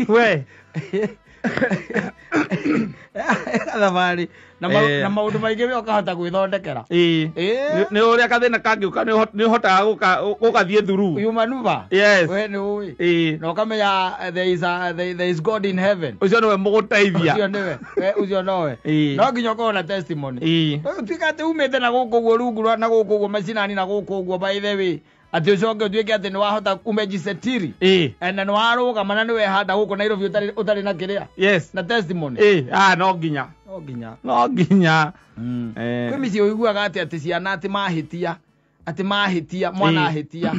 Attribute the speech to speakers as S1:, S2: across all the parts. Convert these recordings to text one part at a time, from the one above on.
S1: We
S2: thabarĩ na na maũndũ maingĩ we ũkahota gwĩthondekera.
S1: Nĩ ũrĩa kathĩna kangĩũka nĩ ũhotaga gũgathiĩ through.
S2: You maneuver.
S1: Yes.
S2: We nĩ ũĩ. Na ũkamenya there is God in heaven.
S1: Ũcio nĩwe mũgũteithia.
S2: Ũcio nĩwe. We ũcio nowe. No nginya ũkorwo na testimony. Ũtuĩke atĩ umĩte na gũkũ ũguo rungu rwa na gũkũ ũguo macinani na gũkũ ũguo, by the way, atĩ ũcoke ũtuĩke atĩ nĩ wahota umejisetiri na nĩ warũgama na nĩ wehanda gũkũ Nairobi ũtarĩ na kĩrĩa na testimony.
S1: Ah, no nginya.
S2: No nginya.
S1: No nginya.
S2: Kwĩ mĩciĩ ũiguaga atĩ ciana atĩ mahĩtia, atĩ mahĩtia mwana ahĩtia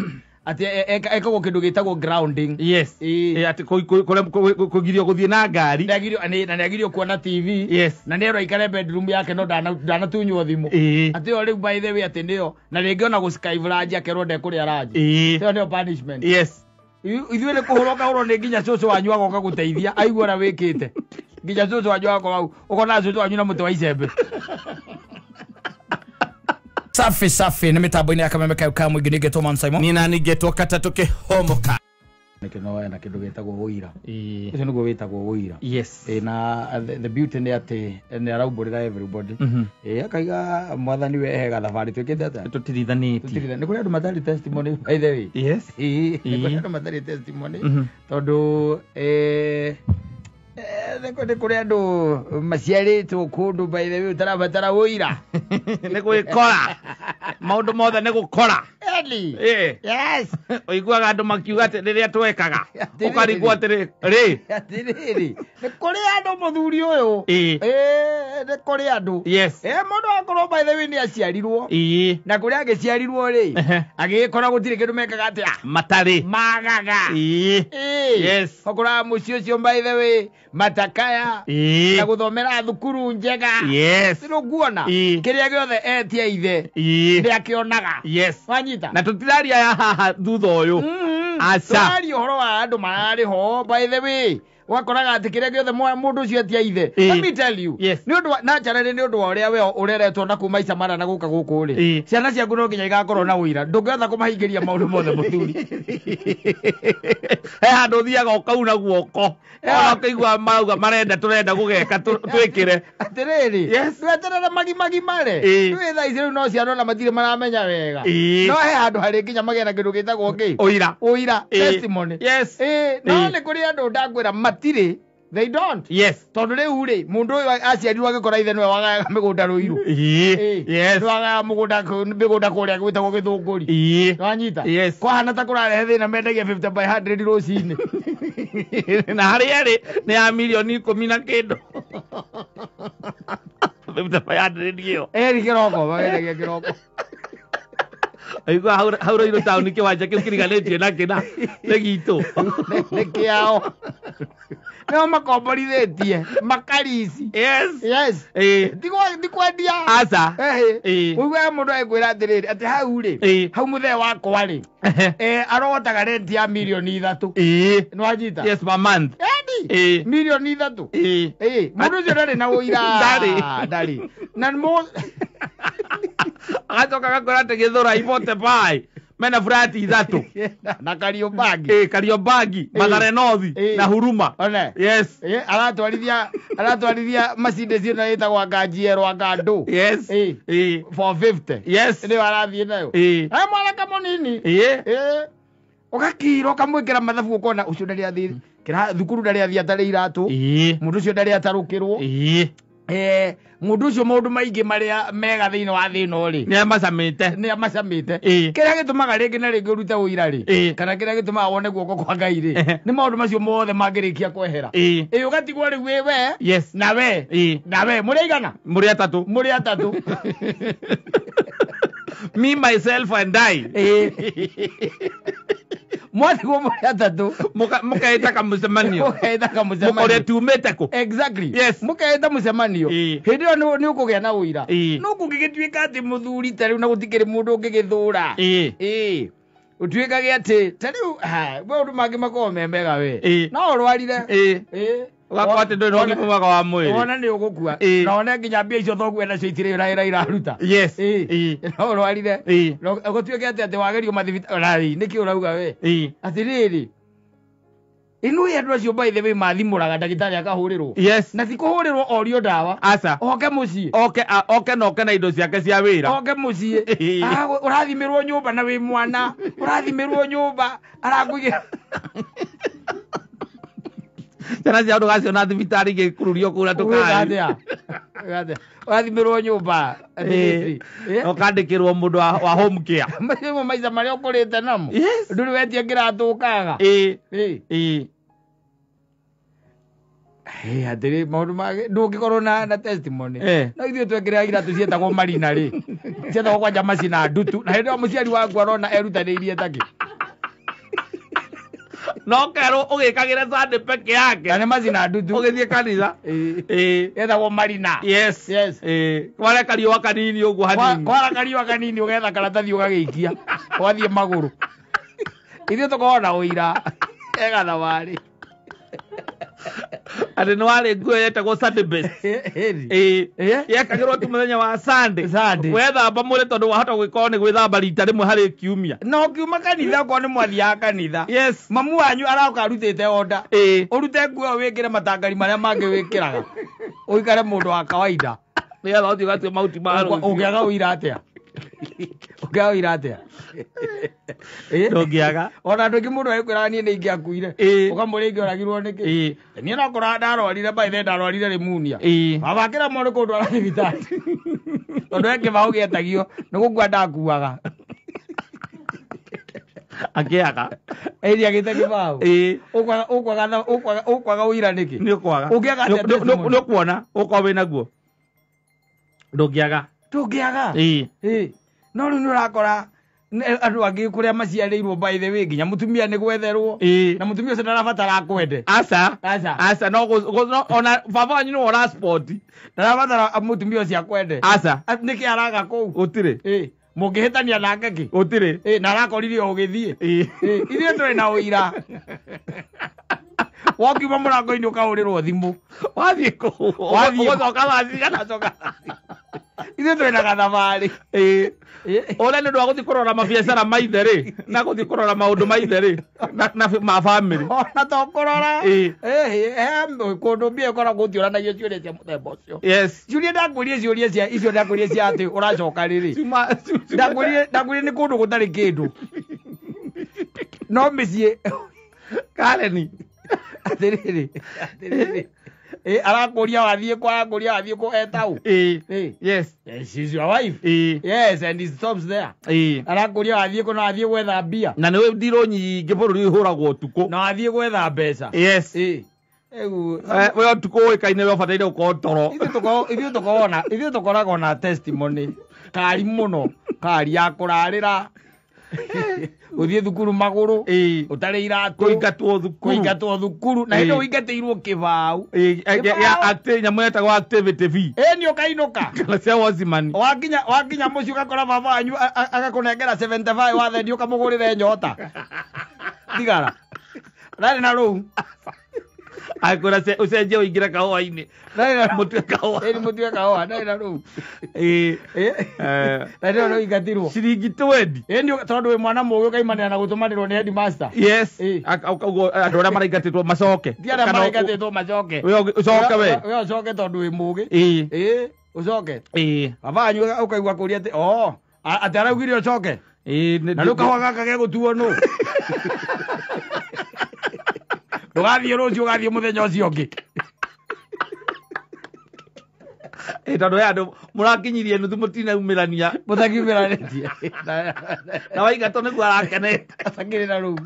S2: atĩ ekagwo kĩndũ gĩtagwo grounding.
S1: Yes. Atĩ kũgirio gũthiĩ na ngari.
S2: Na nĩagirio kuona TV.
S1: Yes.
S2: Na nĩerwo aikare bedroom yake no ndanatunywo thimũ. Atĩ ĩyo rĩu by the way atĩ nĩyo na rĩngĩ ona gũskive ranji akerwo ndekũrĩa ranji. Ĩyo nĩyo punishment.
S1: Yes.
S2: Ithuĩ nĩ kũhũrwo kahũrwo nĩ nginya cũcũ wanyu agoka gũteithia aigua ũrĩa wĩkĩte. Nginya cũcũ wanyu agoka hau ũkona cũcũ wanyu na mũtĩ wa icembe. Safi safi nĩ mĩtambo-inĩ ya Kameme kayo ka mũingĩ nĩngetwo Man Simon.
S3: Nina nĩngetwo Katatũ Kĩhomoka.
S2: Nĩkĩno na kĩndũ gĩtagwo ũira. Ũcio nĩguo wĩtagwo ũira.
S1: Yes.
S2: Na the beauty nĩ atĩ nĩ araumbũrĩra everybody. Akaiga mwathani we hega thabarĩ twĩkĩte atĩa?
S1: Tũtirithanĩtie.
S2: Nĩ kũrĩ andũ matarĩ testimony by the way.
S1: Yes.
S2: Nĩ kũrĩ andũ matarĩ testimony tondũ nĩ kũrĩ andũ maciarĩtwo kũndũ by the way ũtarabatara ũira.
S1: Nĩ gwĩkora. Maũndũ mothe nĩ gũkora.
S2: Eli. Yes.
S1: Ũiguaga andũ makiuga atĩ rĩrĩa twekaga ũkarigwo atĩrĩ rĩ.
S2: Atĩrĩrĩ, nĩ kũrĩ andũ mũthuri ũyũ. Nĩ kũrĩ andũ.
S1: Yes.
S2: Mũndũ akorwo by the way nĩ aciarirwo. Na kũrĩa agĩciarirwo rĩ, agĩgĩkora gũtirĩ kĩndũ mekaga atĩa?
S1: Matarĩ.
S2: Magaga.
S1: Yes.
S2: Ũkoraga mũciĩ ũcio by the way matakaya na gũthomera thukuru njega.
S1: Yes.
S2: Nĩũkuona kĩrĩa gĩothe etia ithe nĩ akĩonaga.
S1: Yes.
S2: Wanyita?
S1: Na tũtiraria ya haha thutha ũyũ. Aca.
S2: Tũraria ũhoro wa andũ mararĩ ho by the way. Wakoraga atĩ kĩrĩa gĩothe mũndũ ũcio etia ithe. Let me tell you.
S1: Yes.
S2: Nĩ ũndũ wa naturally nĩ ũndũ wa ũrĩa we ũreretwo na kuma maica mara na gũka gũkũ rĩ. Ciana ciaku no nginya igakorwo na ũira. Ndũngĩhota kũmahingĩria maũndũ mothe mũthuri.
S1: He handũ ũthiaga ũkauna guoko. Ona ũkaigua marauga marenda tũrenda gũgeka twĩkĩre.
S2: Atĩrĩrĩ.
S1: Yes.
S2: Ndweterere magimagimare. Rĩu thaa ici rĩu no ciana ona matirĩ maramenya wega. No he handũ harĩ nginya magĩe na kĩndũ gĩtagwo kĩ?
S1: Ũira.
S2: Ũira. Testimony.
S1: Yes.
S2: No nĩ kũrĩ andũ ndakwĩra matirĩ. They don't.
S1: Yes.
S2: Tondũ rĩu rĩ, mũndũ ũyũ aciarirwo agĩkora ithe nĩwe wagayaga mĩgũnda Rũirũ.
S1: Yes.
S2: Nĩwe wagayaga mĩgũnda kũrĩa gwĩtagwo Gĩthũngũri. Nĩwanyita?
S1: Yes.
S2: Kwahana ta kũrarehe thĩna mendagia 50 by 100 rũcinĩ.
S1: Na harĩa ĩrĩ nĩ ya mirioni 10 na kĩndũ. 50 by 100 ĩyo.
S2: Eri kĩroko, magendagia kĩroko.
S1: Aigua hau Rũirũ taũni kĩwanja kĩu kĩriganĩtie na kĩna nĩ gitũ.
S2: Nĩ kĩao. Nĩo makomborithĩtie makarici.
S1: Yes.
S2: Yes. Ti kwendia.
S1: Aca.
S2: Ũiguaga mũndũ agĩkwĩra atĩrĩrĩ, atĩ hau rĩ, hau mũthee wakwa rĩ, arogotaga rent ya mirioni 3. Nĩwanyita?
S1: Yes, per month.
S2: Endi. Mirioni 3. Mũndũ ũcio ndarĩ na ũira.
S1: Ndarĩ.
S2: Ndarĩ. Na
S1: Agacoka agakora atĩ Gĩthũrai 45 mena furati 3.
S2: Na Kariobangi.
S1: Kariobangi, Mathare North na Huruma.
S2: One.
S1: Yes.
S2: Aratwarithia Mercedes ĩno ĩtagwo anga GL anga ndũ.
S1: Yes.
S2: 450.
S1: Yes.
S2: Nĩyo arathiĩ nayo. Mwanake mũnini. Ũgakira ũkamwĩkĩra mathabu ũkona ũcio ndarĩ athiĩ thukuru ndarĩ athiĩ atarĩ iratũ. Mũndũ ũcio ndarĩ atarũkĩrwo. Mũndũ ũcio maũndũ maingĩ marĩa mega thĩinĩ wa thĩ ĩno rĩ,
S1: Nĩ amacamĩte.
S2: Nĩ amacamĩte. Kĩrĩa gĩtũmaga rĩngĩ na rĩngĩ ũrute ũira rĩ, kana kĩrĩa gĩtũmaga wone guoko kwa Ngai rĩ, nĩ maũndũ macio mothe mangĩrĩkia kwehera. Ũgatigwo rĩu wĩ we,
S1: Yes.
S2: na we, na we, mũrĩ aigana?
S1: Mũrĩ atatũ.
S2: Mũrĩ atatũ.
S1: Me, myself and I.
S2: Mwatigwo mũrĩ atatũ.
S1: Mũkeĩta kamũcemanio.
S2: Mũkeĩta kamũcemanio.
S1: Mũkore tumĩte kũ?
S2: Exactly.
S1: Yes.
S2: Mũkeĩta mũcemanio. Hĩndĩ ĩyo nĩ ũkũgĩa na ũira. No kũngĩgĩtuĩka atĩ mũthuri ta rĩu na gũtikĩrĩ mũndũ ũngĩgĩthũra. Ũtuĩkage atĩ ta rĩu, maũndũ mangĩ makoragwo me mega we. No ũrwarire.
S1: Ũgakorwo atĩ ndũrĩ na ũgima mwega wa mwĩrĩ.
S2: Wone nĩ ũgũkua. Na wone nginya mbia icio thoguo nacio itirĩ wĩra iraruta.
S1: Yes.
S2: No ũrwarire. No gũtuĩke atĩ wagerio mathibitarĩ. Nĩkĩ ũrauga we? Atĩrĩrĩ. Inu andũ acio by the way mathimũraga ndagĩtarĩ akahũrĩrwo.
S1: Yes.
S2: Na ti kũhũrĩrwo orio ndawa.
S1: Aca.
S2: Oke mũciĩ.
S1: Oke na oke na indo ciake cia wĩra.
S2: Oke mũciĩ. Ũrathimĩrwo nyũmba na wĩ mwana. Ũrathimĩrwo nyũmba. Arakũigĩra.
S1: Ciana cia ndũgaciona thibitarĩ igĩkururio kũu na tũkari.
S2: Ũrathimĩrwo nyũmba.
S1: Ũkandĩkĩrwo mũndũ wa home care.
S2: Macio maica marĩa ũkũrĩte namo.
S1: Yes.
S2: Ndũrĩ wetia kĩratũ ũkaga. Atĩrĩ maũndũ mangĩ ndũngĩkorwo na testimony. No ithuĩ twekĩraga iratũ cietagwo marina rĩ. Cietagwo kwanja macina ndutu. Na hĩndĩ ĩyo mũciari waku arona erutanĩirie takĩ.
S1: No kerwo ũgĩkagĩre Sunday peke yake.
S2: Na nĩ macina ndutu.
S1: Ũgĩthiĩ kanitha.
S2: Yetagwo marina.
S1: Yes.
S2: Yes.
S1: Kwara kariũa kanini ũguo hanini.
S2: Kwara kariũa kanini ũgetha karatathi ũgagĩikia. Ũgathiĩ magũrũ. Ithuĩ tũkoragwo na ũira. Ega thabarĩ.
S1: Atĩ nĩ warĩ nguo yetagwo Sunday best. Yekagĩrwo tu mũthenya wa Sunday. Wethamba mwĩrĩ tondũ wahota gwĩkorwo nĩ gwĩthamba rita rĩmwe harĩ kiumia.
S2: Na ũkiuma kanitha okorwo nĩ mwathiaga kanitha.
S1: Yes.
S2: Mamu wanyu aroka arutĩte order. Ũrute nguo ĩyo wĩkĩre matangari marĩa mangĩ wĩkĩraga. Ũikare mũndũ wa kawaida.
S1: Nĩgetha ũthiĩ ũgatue mahuti ma rũciũ.
S2: Ũngĩaga ũira atĩa? Ũngĩaga ũira atĩa?
S1: Ndũngĩaga.
S2: Ona andũ aingĩ mũndũ agĩkwĩraga niĩ nĩ ingĩakuire. Ũkamũria ingĩoragirwo nĩkĩ? Niĩ no kũra ndarwarire by the ndarwarire pneumonia. Baba akĩremwo nĩ kũndwara thibitarĩ. Tondũ he kĩbaũ gĩetagio nĩ gũkua ndakuaga.
S1: Akĩaga.
S2: Ĩri agĩte kĩbaũ. Ũkwaga ũira nĩkĩ?
S1: Nĩ ũkwaga.
S2: Ũngĩaga atĩa testimony?
S1: Nĩ ũkuona ũkorwo wĩnaguo. Ndũngĩaga.
S2: Ndũngĩaga. No rĩu nĩ ũrakora andũ angĩ kũrĩa maciarĩirwo by the way nginya mũtumia nĩ gwetherwo. Na mũtumia ũcio ndarabatara akwende.
S1: Aca.
S2: Aca.
S1: Aca no ona baba wanyu nĩwe ũra sport.
S2: Ndarabatara mũtumia ũcio akwende.
S1: Aca.
S2: Nĩkĩ araga kũu?
S1: Gũtirĩ.
S2: Mũngĩhĩtania nake kĩ?
S1: Gũtirĩ.
S2: Na arakorire o ũgĩthiĩ. Ithuĩ tũrĩ na ũira. Wakiuma mũrango-inĩ ũkahũrĩrwo thimũ.
S1: Wathiĩ kũu. Ũgũcoka thaa cigana?
S2: Ithuĩ twĩ na gathabarĩ.
S1: Ũrĩa nĩ ũndũ wa gũthiĩ kũrora mabiacara ma ithe rĩ, na gũthiĩ kũrora maũndũ ma ithe rĩ, na ma bamĩrĩ.
S2: Ona to kũrora. Kũndũ mbia ĩkoragwo gũtiũranagio ciũria cia mũthemba ũcio.
S1: Yes.
S2: Ciũria ndakwĩrie ciũria cia icio ndakwĩrie cia atĩ ũracoka rĩrĩ. Ndakwĩrie nĩ kũndũ gũtarĩ kĩndũ. No mĩciĩ
S1: Kareni.
S2: Atĩrĩrĩ. Atĩrĩrĩ. Arakũria wathiĩ kũ, arakũria wathiĩ kũ etau.
S1: Yes.
S2: She's your wife. Yes, and he stops there. Arakũria wathiĩ kũ na wathiĩ gwetha mbia.
S1: Na nĩwe ndirũ nyingĩ bũrũri ũhũragwo ũtukũ.
S2: Na wathiĩ gwetha mbeca.
S1: Yes. We ũtukũ ũĩkaine we ũbataire gũkorwo toro.
S2: Ithuĩ tũkoragwo na testimony kari mũno, kari ya kũrarĩra. Ũthiĩ thukuru magũrũ, ũtarĩ iratũ,
S1: kũingatwo thukuru.
S2: Na hĩndĩ ũingatĩirwo kĩbaũ.
S1: Nyamũ yetagwo activity fee.
S2: Nĩ ũkainũka.
S1: Kana cia watchman.
S2: Wakinya mũciĩ ũgakora baba wanyu agakũnengera 75 wathendi ũkamũgũrĩre nyota. Thigara. Ndarĩ na rũu.
S1: Akwĩra ũcenjie ũingĩre kahũa-inĩ. Mũtue kahũa.
S2: Mũtue kahũa, ndarĩ na rũu. Na ndio ũingatirwo.
S1: Ciringi 20.
S2: Tondũ wĩ mwana mũũgĩ ũkaimanĩra na gũtũmanĩrwo nĩ headmaster.
S1: Yes. Ũguo andũ arĩa maraingatĩtwo macoke.
S2: Ti arĩa maraingatĩtwo macoke.
S1: We ũcoke we.
S2: We ũcoke tondũ wĩ mũũgĩ. Ũcoke. Baba wanyu ũkaigua kũria atĩ atĩ araugire ũcoke. Na rĩu kahũa gaka gegũtuo nũ? Ndũgathiĩ rũciũ ũgathiĩ mũthenya ũcio ũngĩ.
S1: Tondũ he andũ mũrakinyirie nuthu mũtinaumĩrania.
S2: Mũtakiumĩranĩtie.
S1: Na waingatwo nĩguo arakenete.
S2: Atakĩrĩ na rũu.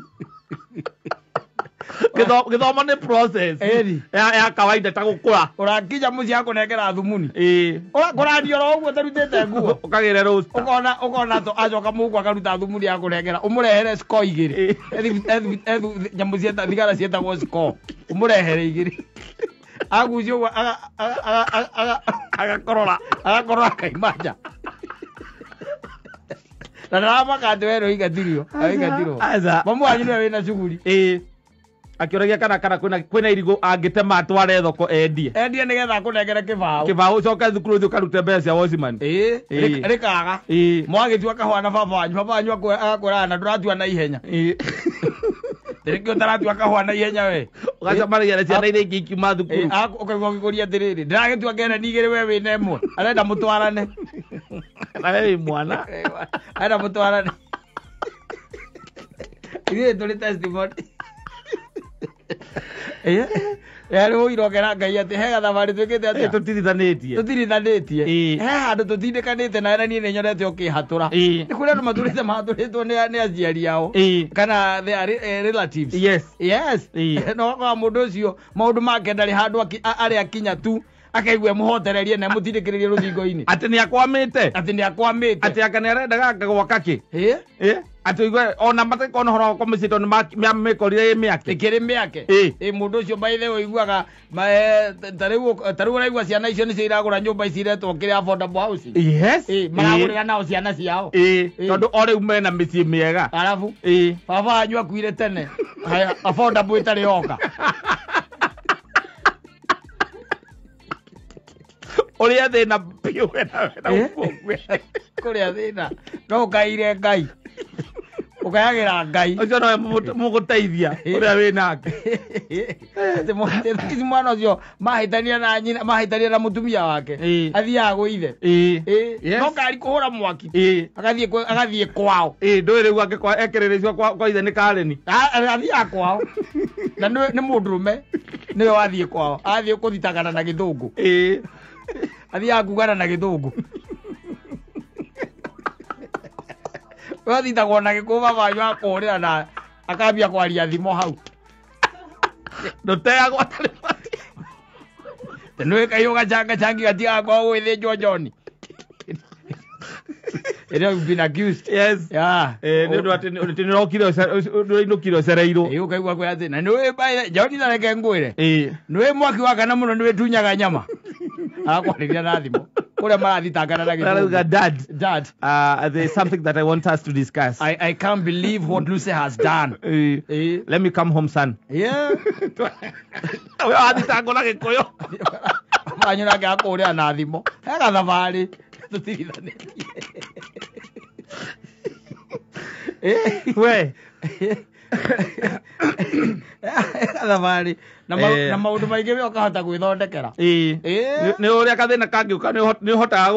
S1: Gĩthomo nĩ process. Ya kawaida ta gũkũra.
S2: Ũrakinya mũciĩ akũnengera thumuni. Ũrakũranio oro ũguo ũtarutĩte nguo.
S1: Ũkagĩre roaster.
S2: Ũkona acoka mũhuko akaruta thumuni akũnengera. Ũmũrehere score igĩrĩ. Nyamũ thigara ciĩtagwo score. Ũmũrehere igĩrĩ. Agucio ũguo
S1: agakorora.
S2: Agakorora akaima nja. Na ndaramaka atĩ we nĩũingatirwo.
S1: Aca.
S2: Mamu wanyu nĩwe wĩna cuguri.
S1: Akĩũragia kana kwĩna irigũ angĩtema atware thoko endie.
S2: Endie nĩgetha akũnengere kĩbaũ.
S1: Kĩbaũ ũcoke thukuru ũthiĩ ũkarute mbeca cia watchman.
S2: Rĩkaga. Mwagĩtua kahũa na baba wanyu, baba wanyu agakwĩraga na ndũratua na ihenya. Rĩngĩ ũtaratua kahũa na ihenya we.
S1: Ũgacemanagia na ciana iria ingĩ ikiuma thukuru.
S2: Ũkaigua ũkĩkũria atĩrĩrĩ, ndĩragĩtua ngereni igĩrĩ we wĩna ĩmwe. Arenda mũtwarane.
S1: Na we wĩ mwana.
S2: Arenda mũtwarane. Ithuĩ tũrĩ testimony. Yarĩ ũirokera Ngai atĩ he gathabarĩ twĩkĩte atĩa?
S1: Tũtirithanĩtie.
S2: Tũtirithanĩtie. He handũ tũtindĩkanĩte na niĩ nĩ nyonete ũkĩhatũra. Nĩ kũrĩ andũ matũrĩte mahatũrĩtwo nĩ aciari ao. Kana their relatives.
S1: Yes.
S2: Yes. No ũgakora mũndũ ũcio maũndũ make ndarĩ handũ arĩa akinya tu akaigua mũhotererie na mũtindĩkĩrĩrie rũthingo-inĩ.
S1: Atĩ nĩ akwamĩte.
S2: Atĩ nĩ akwamĩte.
S1: Atĩ anga nĩ arendaga anga gwaka kĩ. Atĩ ũigue ona mategĩkorwo na ũhoro wa gwakwo mũciĩ tondũ nĩ mĩkorire ĩ mĩake.
S2: Ĩkĩrĩ mĩake. Mũndũ ũcio by the way ũiguaga ta rĩu ũraigua ciana icio nĩcio iragũra nyũmba ici iretwo kĩrĩa affordable housing.
S1: Yes.
S2: Maragũrĩra nao ciana ciao.
S1: Tondũ o rĩu mena mĩciĩ mĩega.
S2: Arabu baba wanyu akuire tene. Haya affordable ĩtarĩ yoka.
S1: Ũrĩa thĩna biũ wena ũkũgwe.
S2: Kũrĩa thĩna no ũkaire Ngai. Ũkayagĩra Ngai.
S1: Ũcio nowe mũgũteithia ũrĩa wĩ nake.
S2: Atĩ mwana ũcio mahĩtania na nyina, mahĩtania na mũtumia wake. Athiaga gwĩ ithe. No ngari kũhũra mwaki. Agathiĩ kwao.
S1: Ndũĩ rĩu angĩkorwo ekĩrĩrĩcio kwa ithe nĩ Kareni.
S2: Athiaga kwao. Na nĩ mũndũrũme nĩwe wathiĩ kwao. Athiĩ kũthitangana na gĩthũngũ. Athiaga kugana na gĩthũngũ. Wathitagwo na gĩkũ baba wanyu akũhũrĩra na akambia kwaria thimũ hau.
S1: Ndũteagwo atarĩ mati.
S2: Nĩũĩ kahiũ gacangacangĩ gatigaga kwaga gwĩthĩnjwo John. It has been accused.
S1: Yes.
S2: Yeah.
S1: Nĩ ũndũ atĩ nĩũrokire nĩũrainũkire ũcereirwo.
S2: Ũkaigua kwĩ atĩ na nĩũĩ John ta reke ngwĩre. Nĩũĩ mwaki wakana mũno nĩwĩtunyaga nyama. Arakwarĩria na thimũ. Kũrĩa marathitangana na gĩthũngũ.
S1: Dad.
S2: Dad.
S1: There's something that I want us to discuss.
S2: I can't believe what Lucy has done.
S1: Let me come home, son.
S2: Yeah.
S1: Athitangwo na gĩkũyũ.
S2: Wanyu nake akũhũrĩra na thimũ. He gathabarĩ tũtirithanĩtie.
S1: We.
S2: Thabarĩ na maũndũ maingĩ we ũkahota gwĩthondekera.
S1: Nĩ ũrĩa gathĩna kangĩũka nĩ ũhotaga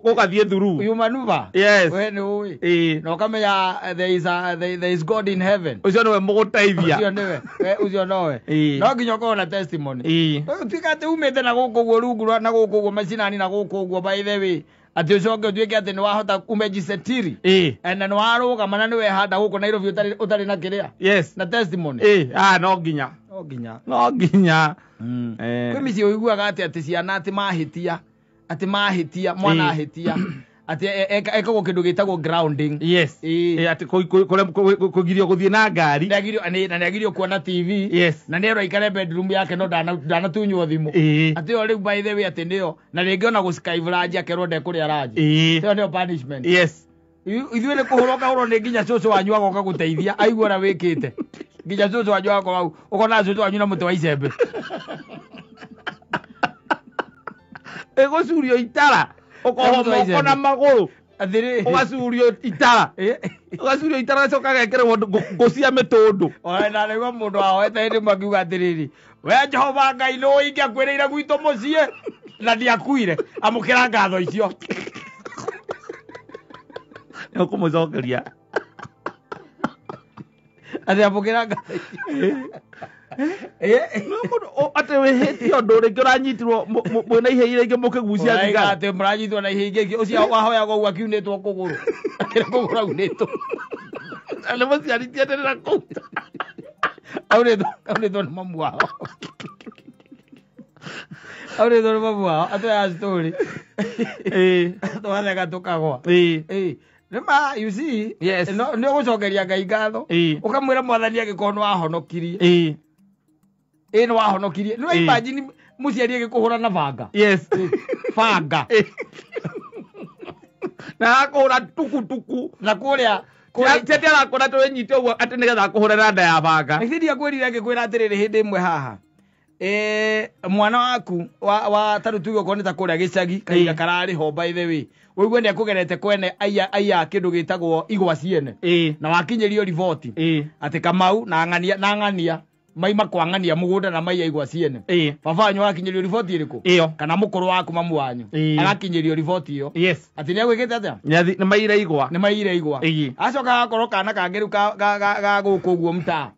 S1: gũgathiĩ through.
S2: You maneuver.
S1: Yes.
S2: We nĩ ũĩ. Na ũkamenya there is God in heaven.
S1: Ũcio nĩwe mũgũteithia.
S2: Ũcio nĩwe. Ũcio nowe. No nginya ũkorwo na testimony. Ũtuĩke atĩ umĩte na gũkũ ũguo rungu na gũkũ ũguo macinani na gũkũ ũguo by the way. Atĩ ũcoke ũtuĩke atĩ nĩ wahota umejisetiri. Na nĩ warũgama na nĩ wehanda gũkũ Nairobi ũtarĩ na kĩrĩa.
S1: Yes.
S2: Na testimony.
S1: No nginya.
S2: No nginya.
S1: No nginya.
S2: Kwĩ mĩciĩ ũiguaga atĩ atĩ ciana atĩ mahĩtia. Atĩ mahĩtia, mwana ahĩtia. Atĩ ekagwo kĩndũ gĩtagwo grounding.
S1: Yes. Atĩ kũgirio gũthiĩ na ngari.
S2: Na nĩagirio kuona TV.
S1: Yes.
S2: Na nĩerwo aikare bedroom yake no ndanatunywo thimũ. Atĩ ĩyo rĩu by the way atĩ nĩyo na rĩngĩ ona gũskive ranji akerwo ndekũrĩa ranji. Ĩyo nĩyo punishment.
S1: Yes.
S2: Ithuĩ nĩ kũhũrwo ũkahũrwo nĩ nginya cũcũ wanyu agoka gũteithia aigua ũrĩa wĩkĩte. Nginya cũcũ wanyu agoka hau ũkona cũcũ wanyu na mũtĩ wa icembe.
S1: Ĩgũcurio itara. Ũkohwo moko na magũrũ.
S2: Atĩrĩ.
S1: Ũgacurio itara. Ũgacurio itara gacoka gekĩrwo ngũ cia mĩtũndũ.
S2: Ona ndanaigua mũndũ ahoete hĩndĩ ĩmwe akiuga atĩrĩrĩ, we Jehova Ngai nĩũĩ ingĩakuĩrĩire gwitũ mũciĩ na ndiakuire, amũkĩra ngatho icio.
S1: Nĩ ũkũmũcokeria.
S2: Atĩ amũkĩra ngatho icio.
S1: Atĩ wĩhĩtie ũndũ rĩngĩ ũranyitirwo mwĩna ihĩa iria ingĩ mũkĩgucia thigara.
S2: Atĩ mũranyitwo na ihĩa ingĩ ũcio wahoyaga ũguo akiunĩtwo kũgũrũ. Akĩrĩ kũgũrũ aunĩtwo.
S1: Nĩ mũciari ti enderera kũu.
S2: Aunĩtwo nĩ mamu wao. Aunĩtwo nĩ mamu wao. Atũheaga story. Twatheka tũkagwa. Nĩma, you see,
S1: Yes.
S2: nĩ ũgũcokeria Ngai ngatho. Ũkamwĩra mwathani angĩkorwo nĩ wahonokirie. Nĩ wahonokirie. Nĩ imagine mũciari agĩkũhũra na banga.
S1: Yes.
S2: Banga.
S1: Na akũhũra tukutuku.
S2: Na kũrĩa
S1: Ti atĩ arakũra tũnyite ũguo atĩ nĩgetha akũhũre na nda ya banga.
S2: Githĩ ndiakwĩrire ngĩkwĩra atĩrĩrĩ hĩndĩ ĩmwe haha. Mwana waku wa taru tuge okorwo nĩ ta kũrĩa gĩcagi kahinda kararĩ ho by the way ũigue nĩ akũgerete kwene aya kĩndũ gĩtagwo igwa ciene na wakinyĩrio riboti atĩ Kamau na ng'ania maima kwa ng'ania mũgũnda na maiya igwa ciene. Baba wanyu agakinyĩrio riboti ĩrĩkũ kana mũkũrũ waku mamu wanyu agakinyĩrio riboti ĩyo atĩ nĩ agwĩkĩte atĩa
S1: nĩ maire igwa
S2: nĩ maire igwa acoka agakorwo kana kangĩ rĩu ga gũkũ ũguo mtaa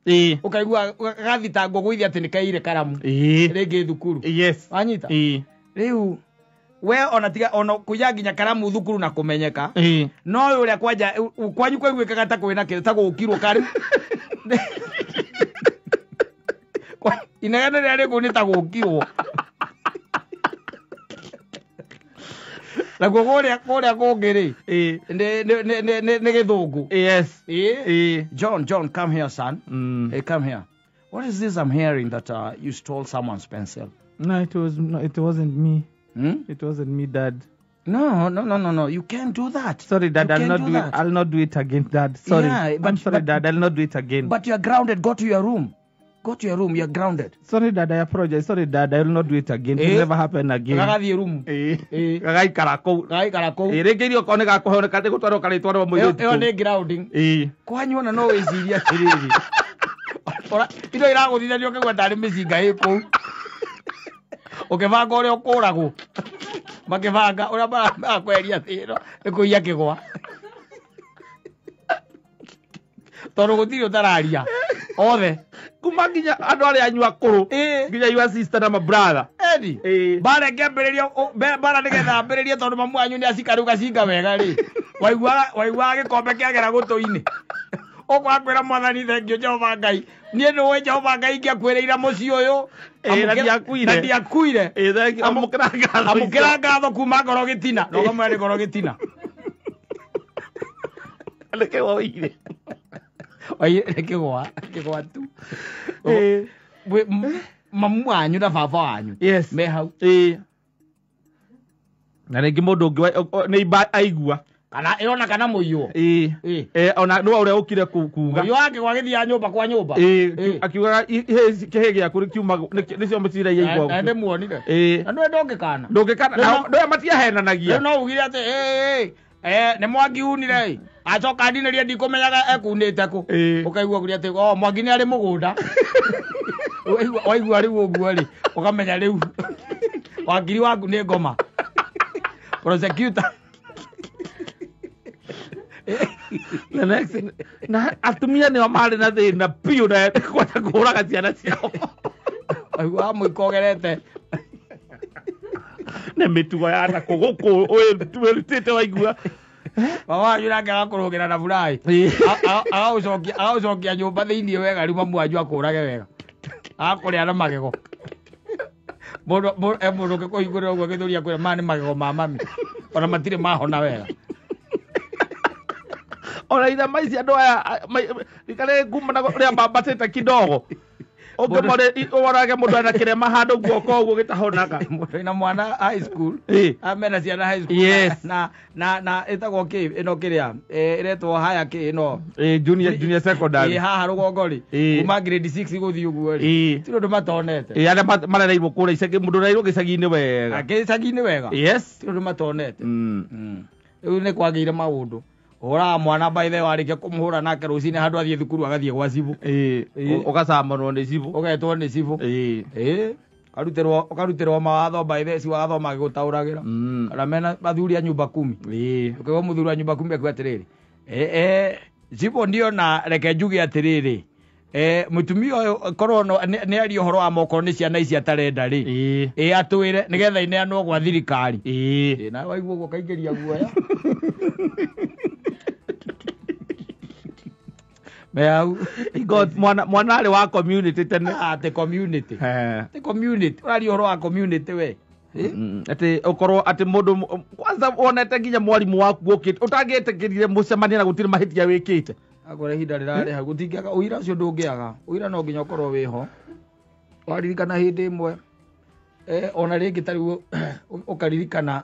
S2: ũkaigua gathitangwo gũithia atĩ nĩ kaire karamu rĩngĩ thukuru. Wanyita rĩu we ona tiga ona kuya nginya karamu thukuru na kumenyeka no uria kwanja kwanyu kwaiguikaga ta kwina ta gukirwo kari inegene rĩrĩa rĩkũ nĩ ta gũkirwo naguo kũrĩa kũngĩ rĩ nĩ gĩthũngũ.
S1: Yes.
S2: John, come here, son. Hey, come here. What is this I'm hearing that you stole someone's pencil?
S1: No, it wasn't me. It wasn't me, Dad.
S2: No. You can't do that.
S1: Sorry, Dad. I'll not do it again, Dad. Sorry.
S2: Yeah,
S1: I'm sorry, Dad. I'll not do it again.
S2: But you're grounded. Go to your room. Go to your room. You're grounded.
S1: Sorry, Dad. I apologize. Sorry, Dad. I will not do it again. It will never happen again.
S2: Gagathiĩ room.
S1: Gagaikara kũu.
S2: Gagaikara kũu.
S1: Rĩngĩ irio okorwo nĩ gakũheo nĩ gũtwarwo karĩtwarwo mũirĩtu.
S2: Ĩyo nĩ grounding. Kwanyu ona no wĩcirie atĩrĩrĩ. Indo iragũthithanio ũkaigua tarĩ mĩcinga ĩ kũu. Ũkĩbanga ũrĩa ũkũragwo. Makĩbanga ũrĩa marakweheria thĩ ĩno nĩ kũiya kĩgwa. Tondũ gũtirĩ ũtararia. Othe.
S1: Kuma nginya andũ arĩa anyu akũrũ. Nginya your sister na my brother.
S2: Edi. Bara ngĩambĩrĩria bara nĩgetha ambĩrĩrie tondũ mamu wanyu nĩ acika rĩu gacinga wega rĩ. Waiguaga gĩkombe kĩagera gũtũ-inĩ. Ũkwaga kwĩra mwathani thengio Jehova Ngai. Niĩ nĩũĩ Jehova Ngai ingĩakuĩrĩire mũciĩ ũyũ.
S1: Na
S2: ndiakuire. Amũkĩra ngatho kuma ngoro gĩtina. Na ũkamwĩra nĩ ngoro gĩtina.
S1: Nĩkĩ woire?
S2: Oire kĩgwa tu. Mamu wanyu na baba wanyu.
S1: Yes.
S2: Me hau.
S1: Na rĩngĩ mũndũ ũngĩ nĩ aigua.
S2: Kana ĩrona kana mũiywo.
S1: Ona nĩwe ũrĩa ũkire kuga.
S2: Mũiywo wake gwagĩthiaga nyũmba kwa nyũmba.
S1: Akiugaga kĩhĩ gĩaku kiuma nĩcio mĩcira iria igwa.
S2: Na ndĩmuonire. Na nĩwe ndũngĩkana.
S1: Ndũngĩkana. Ndũya matiahenanagia.
S2: Rĩu no ugire atĩ nĩ Mwangi unire. Acoka ndinĩrie ndikũmenyaga ekunĩte kũ. Ũkaigua kũrĩa atĩ o Mwangi nĩ arĩ mũgũnda. Waigua rĩu ũguo rĩ ũkamenya rĩu wakiri waku nĩ ngoma. Prosecutor.
S1: The next thing, na atumia nĩo marĩ na thĩna biũ na kwenda kũũraga ciana ciao.
S2: Waigua mũiko ũgerete.
S1: Nĩ mĩtugo ya nakũ gũkũ wĩrutĩte waigua.
S2: Mama wanyu nake agakũrũgĩra na buraĩ. Agagũcokia nyũmba thĩinĩ wega rĩu mamu wanyu akũrage wega. Agakũrĩa na magego. Mũndũ ũngĩkũhingũrĩra ũguo gĩthũri akwĩra maya nĩ magego ma mami. Ona matirĩ mahona wega.
S1: Ona ithama ici andũ aya rikare nguma na ũrĩa mambatĩte kidogo. Ũngĩmore mũndũ ena kĩrema handũ guoko ũguo gĩtahonaga.
S2: Mũndũ ena mwana high school. Amena ciana high school.
S1: Yes.
S2: Na ĩtagwo kĩ ĩno kĩrĩa ĩretwo haya kĩ ĩno.
S1: Junior secondary.
S2: Haha rũgongo rĩ. Kuma grade 6 gũthiĩ ũguo rĩ. Ti ũndũ matonete.
S1: Arĩa marereirwo kũrĩa icagi mũndũ ũrereirwo gĩcagi-inĩ wega.
S2: Gĩcagi-inĩ wega.
S1: Yes.
S2: Ti ũndũ matonete. Rĩu nĩ kwagĩire maũndũ. Hũraga mwana by the way warĩkia kũmũhũra nake rũcinĩ handũ athiĩ thukuru agathiĩ gwa cibũ.
S1: Ũgacamanwo nĩ cibũ.
S2: Ũgetwo nĩ cibũ. Ũkarutĩrwo mawatho by the way cibũ agathoma agĩgũtaũragĩra. Kana mena athuri a nyumba kumi. Ũkaigua mũthuri wa nyumba kumi akiuga atĩrĩrĩ. Cibũ ndiona reke njuge atĩrĩrĩ. Mũtumia ũyũ korwo nĩ aria ũhoro wa moko nĩ ciana ici atarenda rĩ. Atwĩre nĩgetha ineanwo gwa thirikari. Na waigua ũguo ũkaingĩria guoya. Meau
S1: God mwana arĩ wa community tene.
S2: Atĩ community. Atĩ community. Ũraria ũhoro wa community we.
S1: Atĩ ũkorwo atĩ mũndũ kwanza wonete nginya mwarimũ waku ũkĩte ũtangĩetĩkĩrire mũcemanie na gũtirĩ mahĩtia wĩkĩte.
S2: Akorwo ihinda rĩrarĩ hau gũtingĩaga ũira ũcio ndũngĩaga. Ũira no nginya ũkorwo wĩho. Waririkana hĩndĩ ĩmwe ona rĩngĩ ta rĩu ũkaririkana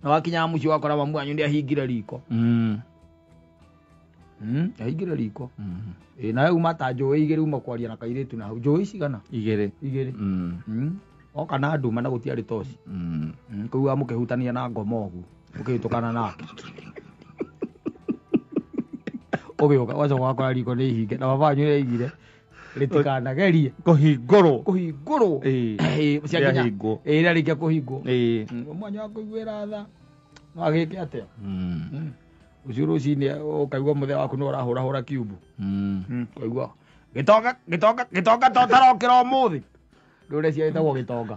S2: na wakinyaga mũciĩ wakora mamu wanyu nĩ ahingire riko. Aingĩre riko. Nawe uma ta njũĩ igĩrĩ uma kwaria na kairĩtu na hau njũĩ cigana
S1: igĩrĩ
S2: igĩrĩ. Oka na nduma na gũtiarĩ toci. Kũu amũkĩhutania na ngoma ũguo ũkĩhĩtũkana nake. Ũgĩũka wacoka wakora riko nĩ ihinge na baba wanyu nĩaigire rĩtikanagerie
S1: kũhingũrwo
S2: kũhingũrwo.
S1: Rĩahingwo.
S2: Rĩarĩkia kũhingwo. Mwanya wa kũiguĩra tha no agĩke atĩa? Ũcio rũcinĩ ũkaigua mũthee waku nĩ ũrahũrahũra kiumbu. Ũkaigua gĩtonga gĩtonga gĩtonga to tarokĩra ũmũthĩ. Ndũre cia ĩtagwo gĩtonga.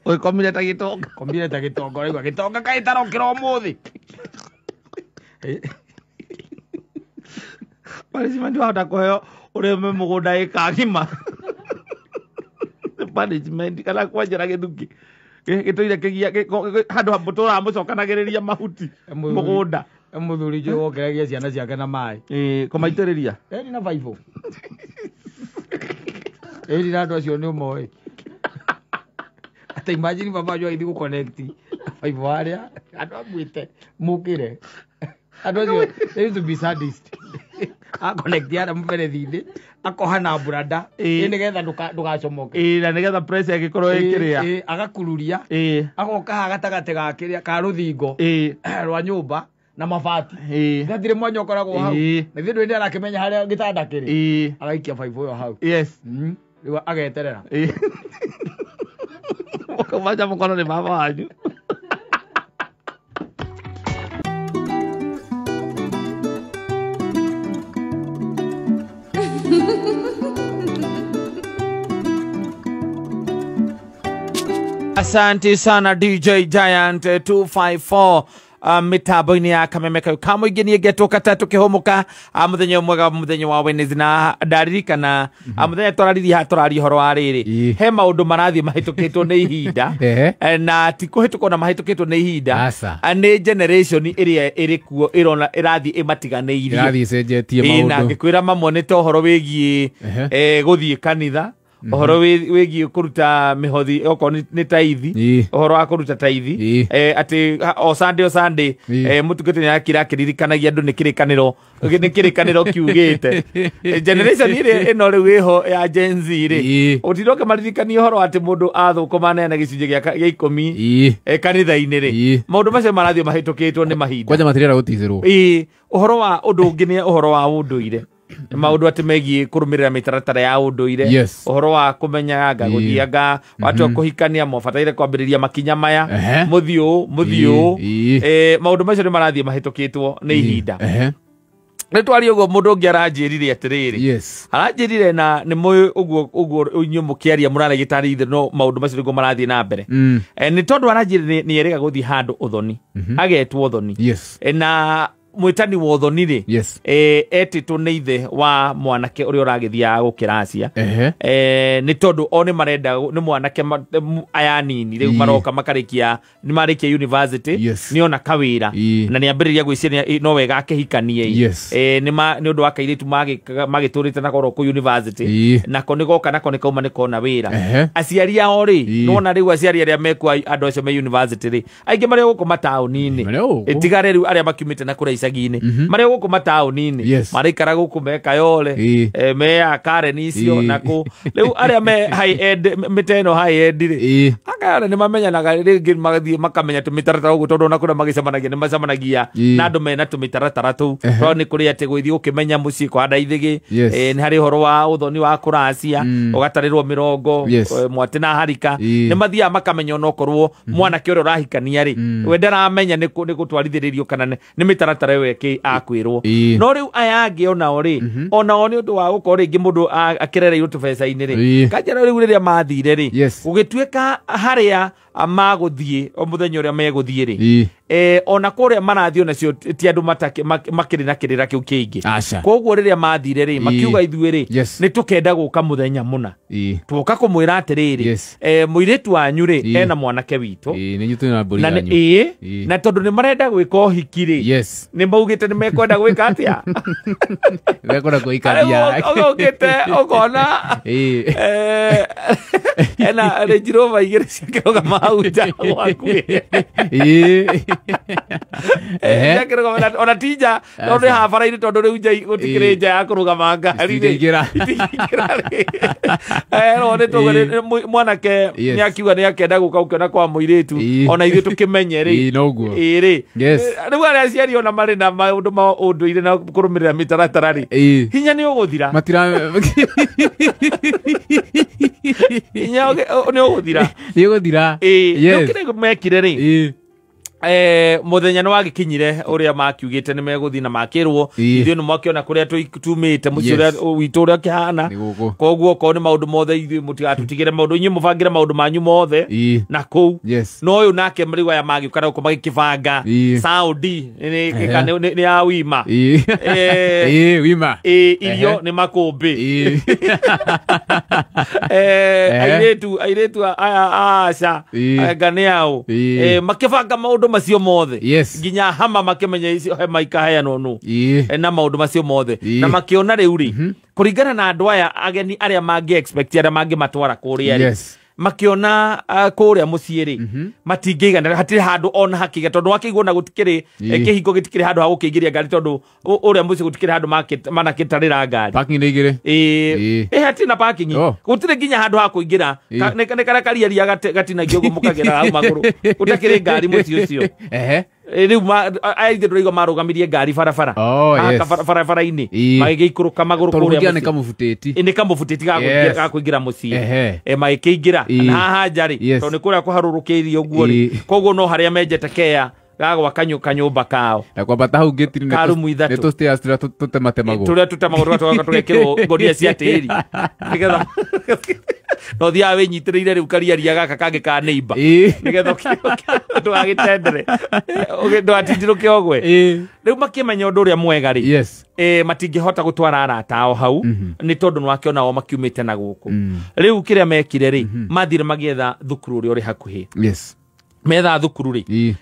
S1: Ũgĩkomire ta gĩtonga.
S2: Komire ta gĩtonga ũraigua gĩtonga kaĩ tarokĩra ũmũthĩ.
S1: Punishment wahota kũheo ũrĩme mũgũnda ĩka ng'ima. Punishment kana kwenjera gĩthukĩ. Gĩtũire kĩgia handũ mũtũraga mũcokanagĩrĩria mahuti mũgũnda.
S2: Mũthuri ũcio wokeragia ciana ciake na maĩ.
S1: Kũmaitĩrĩria.
S2: Eri na baibũ. Eri na andũ acio nĩ ũmoĩ. Ata imagine baba wanyu agĩthiĩ gũconnect baibũ harĩa andũ amwĩte mũkĩre. Andũ acio they used to be sadist. Aconnect harĩa mũberethi-inĩ akoha na brada nĩgetha ndũgacomoke.
S1: Na nĩgetha pressure ĩgĩkorwo ĩkĩrĩa.
S2: Agakururia. Agoka haha gatagatĩ ga kĩrĩa ka rũthingo rwa nyũmba na mabati. Gatirĩ mwanya ũkoragwo hau. Na ithuĩ ndũĩ arakĩmenya harĩa gĩtanda kĩrĩ. Agaikia baibũ ĩyo hau.
S1: Yes.
S2: Rĩu ageterera.
S1: Mũkamanja mũkono nĩ baba wanyu. Asante sana DJ Giant 254 mitambo-inĩ ya Kameme kau ka mũingĩ niĩ ngetwo Katatũ kĩhũmũka mũthenya mwega mũthenya wa Wednesday na ndaririkana mũthenya twararirie haha tũraria ũhoro wa rĩrĩ he maũndũ marathiĩ mahĩtũkĩtwo nĩ ihinda na ti kũhĩtũkwo na mahĩtũkĩtwo nĩ ihinda nĩ generation ĩrĩa ĩrĩ kuo ĩrona ĩrathiĩ ĩmatiganĩirie
S4: ĩrathiĩ ĩcenjetie maũndũ
S1: na ngĩkwĩra mamwe nĩ ta ũhoro wĩgiĩ gũthiĩ kanitha ũhoro wĩgiĩ kũruta mĩhothi okorwo nĩ taithi ũhoro wa kũruta taithi atĩ o Sunday mũtungati nĩ akira akĩririkanagia andũ nĩ kĩrĩkanĩro kiugĩte generation ĩrĩa ĩno rĩu ĩho ya Gen Z rĩ ũtinda ũkĩmaririkania ũhoro atĩ mũndũ athũkũma aneana gĩcunjĩ gĩa ikũmi kanitha-inĩ rĩ maũndũ macio marathiĩ mahĩtũkĩtwo nĩ mahinda
S4: kwanja matirenda gũticĩrwo.
S1: Ũhoro wa ũndũ ũngĩ nĩ ũhoro wa ũndũire maũndũ atĩ megiĩ kũrũmĩrĩra mĩtaratara ya ũndũire ũhoro wa kũmenya anga gũthianga watua kũhikania mabataire kwambĩrĩria makinya maya mũthiĩ ũũ mũthiĩ ũũ maũndũ macio nĩ marathiĩ mahĩtũkĩtwo nĩ ihinda. Nĩ twaria ũguo mũndũ ũngĩ aranjĩrire atĩrĩrĩ aranjĩrire na nĩ mũĩ ũguo ũguo inyuĩ mũkĩaria mũrarĩgĩtarĩ ithe no maũndũ macio nĩguo marathiĩ na mbere nĩ tondũ aranjĩrire nĩ erĩga gũthiĩ handũ ũthoni agetwo ũthoni na mwĩtani wa ũthoni rĩ etĩtwo nĩ ithe wa mwanake ũrĩa ũragĩthiaga gũkĩracia nĩ tondũ o nĩ marenda nĩ mwanake aya nini rĩu maroka makarĩkia nĩ marĩkia university nĩ ona kawĩra na nĩ ambĩrĩria gwĩciria no wega akĩhikanie nĩ ũndũ wa kairĩtu magĩtũrĩte nako oro kũu university nako nĩ goka nako nĩ kauma nĩ kona wĩra aciari ao rĩ nĩwona rĩu aciari arĩa mekuo andũ acio me university rĩ aingĩ marĩ gũkũ mataũni-inĩ tigare rĩu arĩa makiumĩte na kũrĩa icagi-inĩ marĩ gũkũ mataũni-inĩ maraikara gũkũ me Kayole me Karen icio nako rĩu arĩa me high end mĩta ĩno high end rĩ Akayole nĩ mamenyanaga rĩngĩ magathiĩ makamenya tũmĩtaratara ũguo tondũ ona kũrĩa magĩcemanagia nĩ macemanagia na andũ mena tũmĩtaratara tũu tondũ nĩ kũrĩ atĩ gũthiĩ gũkĩmenya mũciĩ kũhanda ithĩgĩ nĩ harĩ ũhoro wa ũthoni wa kũracia ũgatarĩrwo mĩrongo mwatĩ na harika nĩ mathiaga makamenya onokorwo mwanake ũrĩa ũrahikania rĩ we ndaramenya nĩ gũtwarithĩrĩrio kana nĩ mĩtaratara ĩyo ĩkĩ akwĩrwo no rĩu aya angĩ onao rĩ onao nĩ ũndũ wa gũkorwo rĩngĩ mũndũ akĩrereirwo tũbeca-inĩ rĩ kanjara rĩu rĩrĩa mathire rĩ gũgĩtuĩka harĩa magũthiĩ o mũthenya ũrĩa megũthiĩ rĩ ona kũrĩa marathiĩ onacio ti andũ makĩrĩ na kĩrĩra kĩu kĩingĩ koguo rĩrĩa mathire rĩ makiuga ithuĩ rĩ nĩ tũkenda gũka mũthenya mũna twoka kũmwĩra atĩrĩrĩ mũirĩtu wanyu rĩ ena mwanake witũ na tondũ nĩ marenda gwĩka ũhiki rĩ nĩ maugĩte nĩ mekwenda gwĩka atĩa
S4: mekwenda kũhikania
S1: ũgũkĩte ũkona ena Range Rover igĩrĩ ciakĩrũgama hau nja gwaku. Ona tinja tondũ nĩ haha bara-inĩ tondũ rĩu nja gũtikĩrĩ nja ya kũrũgama ngari
S4: Itingĩingĩra.
S1: Ĩngĩra rĩ mwanake nĩ akiuga nĩ akenda gũka gũkĩona kwa mũirĩtu ona ithuĩ tũkĩmenye rĩ
S4: noguo
S1: rĩ rĩu arĩa aciari ona marĩ na maũndũ ma ũndũire na kũrũmĩrĩra mĩtaratara rĩ hinya nĩ ũgũthira hinya nĩ ũgũthira
S4: nĩ ũgũthira
S1: rĩu kĩrĩa mekire rĩ muthenya nĩ wagĩkinyire ũrĩa makiugĩte nĩ megũthiĩ na makĩrwo ithuĩ nĩ mwakĩona kũrĩa tumĩte mũciĩ ũrĩa witũ ũrĩa ũkĩhana koguo okorwo nĩ maũndũ mothe ithuĩ mũtigatũtigĩre maũndũ inyuĩ mũbangĩre maũndũ manyu mothe na kũu no ũyũ nake rĩu aya magĩũka na gũkũ magĩkĩbanga Saudi nĩ ya wima
S4: wima
S1: irio nĩ makũmbĩ airĩtu aya aca anga nĩ ao makĩbanga maũndũ macio mothe nginya hama makĩmenya icio hema ikaheanwo nũ na maũndũ macio mothe na makĩona rĩu rĩ kũringana na andũ aya ageni arĩa mangĩ expect arĩa mangĩmatwara kũrĩa rĩ makiona kũrĩa mũciĩ rĩ matingĩiganĩra hatirĩ handũ ona hakĩiga tondũ wakĩigwo na gũtikĩrĩ kĩhingo gĩtikĩrĩ handũ ha gũkĩingĩria ngari tondũ ũrĩa mũciĩ gũtikĩrĩ handũ manakĩtarĩra ngari
S4: parking nĩ igĩrĩ
S1: hatirĩ na parking gũtirĩ nginya handũ ha kũingĩra nĩ karĩa kariaria gatinagio ũguo mũkagera hau magũrũ gũtakĩrĩ ngari mũciĩ ũcio rĩu aithe ndũraigua marũgamirie ngari barabara barabara-inĩ magĩgĩikũrũka magũrũ kũrĩa
S4: nĩ kamũbutĩti
S1: nĩ kamũbutĩti ga kũingĩra mũciĩ magĩkĩingĩra na haha nja rĩ tondũ nĩ kũrĩa kũharũrũkĩirie ũguo rĩ koguo no harĩa menjete kea gagwaka kanyũmba kao
S4: na kwambata hau gĩtiri
S1: karumu ithatũ
S4: nĩ tũ-stairs tũrĩa tũtematemagwo
S1: tũrĩa tũtemagwo tũgacoka tũgekĩrwo ngonia cia tĩri nĩgetha no thiaga wĩnyitĩrĩire rĩu kariaria gaka kangĩ ka neighbor nĩgetha ndũgagĩtendere ndũgatindĩrũke ũgwe rĩu makĩmenya ũndũ ũrĩa mwega rĩ matingĩhota gũtwara arata ao hau nĩ tondũ nĩwakĩona o makiumĩte na gũkũ rĩu kĩrĩa mekire rĩ mathire magĩetha thukuru ũrĩa ũrĩ hakuhĩ metha thukuru rĩ